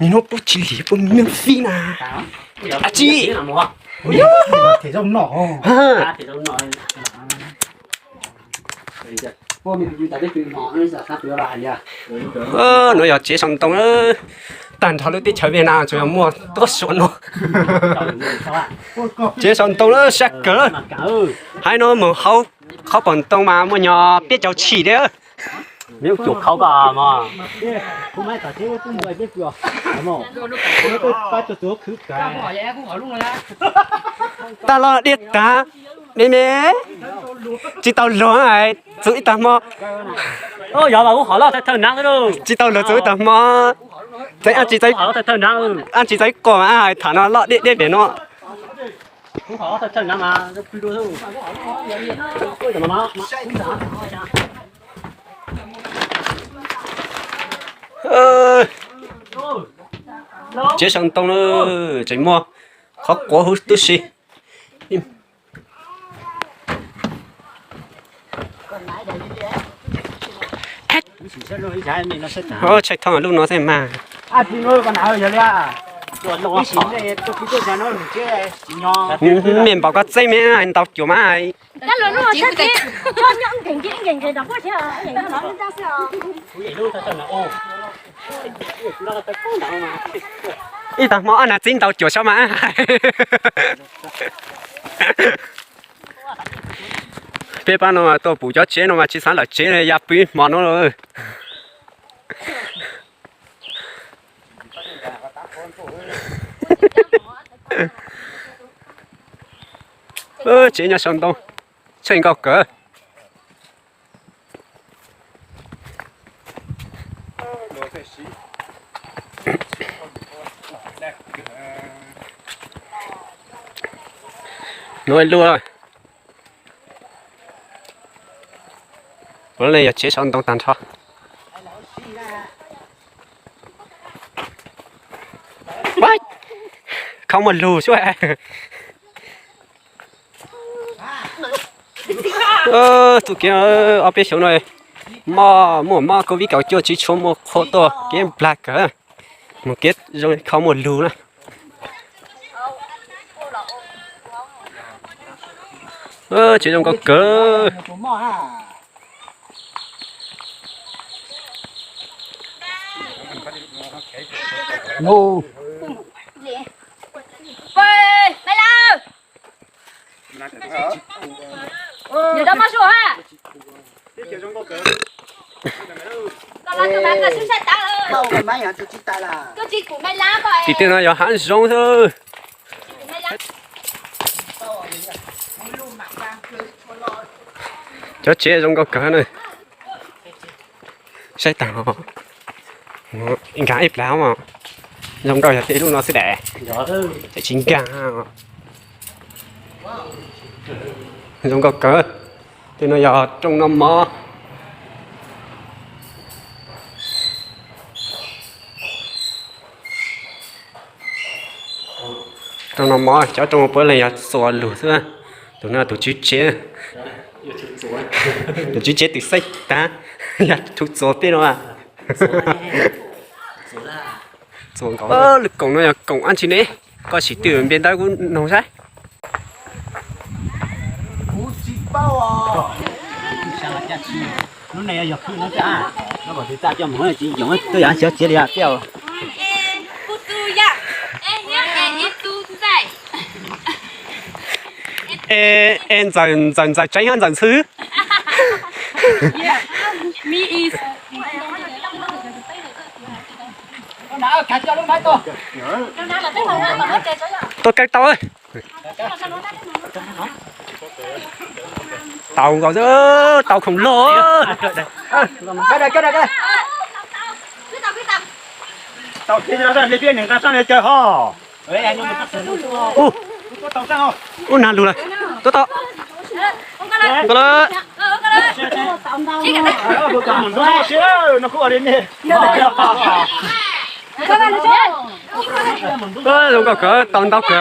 Nim no puab tsis liam puab me nyuam fib na. Ab tsi. Nuav yog tsev sau ntoo tag nrho lub teb chaws Viaj Nam tsuas yog muaj tuab suav no. Tsev sau ntoo lawm sab kawg. Haiv no mus hauv qhov pom ntoo mas muaj nyuag peb caug tshim thiab. Tag los diaj tag, me me, tsis tau luag, txug ib tag hmo. Tsis tau luag txug ib tag hmo. Ab tsi, ab tsi txawb quas mas hais tham no loj deb deb pem no. Tsev sau ntoo na, tseem muaj qhov quav huv tib si. Tshaib thoob lub no thiab mas. Me npaum koj txeeb me ntau cuam mas. Ib tag hmo ab na txeeb ntau cuam xyov mas. Peb pab no mas tuaj pum cov tsev no mas tsis xav lawm tsev ya pw hmo no. Tsev nyob sau ntoo, tsheej nkauj kawg. Nuav lug, puav leej yog tsev sau ntoo tag nrho. Khau muaj lug xwb. Txuj kev ob peb xyoo no mob, muaj mob covid kaum cuaj tsis tshua muaj qhua tuaj kev nplag kawg. Mus kev zoo khau muaj lug na. Tsev zoo nkauj kawg. Tim tej no yog hav zoov xwb. Cov tsev zoo nkauj kawg na. Saib taag, nkag ib plab mas zoo nkauj yog tej lub no xwb daim, tsis nkag. Zoo nkauj kawg. Tej no yog rooj noj mov. Rooj noj mov, cov rooj puav leej yog txuas lug xwb. Tus no tus tswv tsev, tus tswv tsev twm xeeb tag, yog tug txuas tej no. Lwm koom no yog koom dab tsi ne? Koj sim twm npe ntawv kuv noog saib. Es ntxawm, ntxawm ntxawm tseeb hab ntxawm ntxhw? Tuaj kawg tau. Tau nkaus, tau khoom loj. Ub, nag lug lawm. Tuaj tau. Nkaus lawm. Zoo nkauj kawg, tau ntau kawg.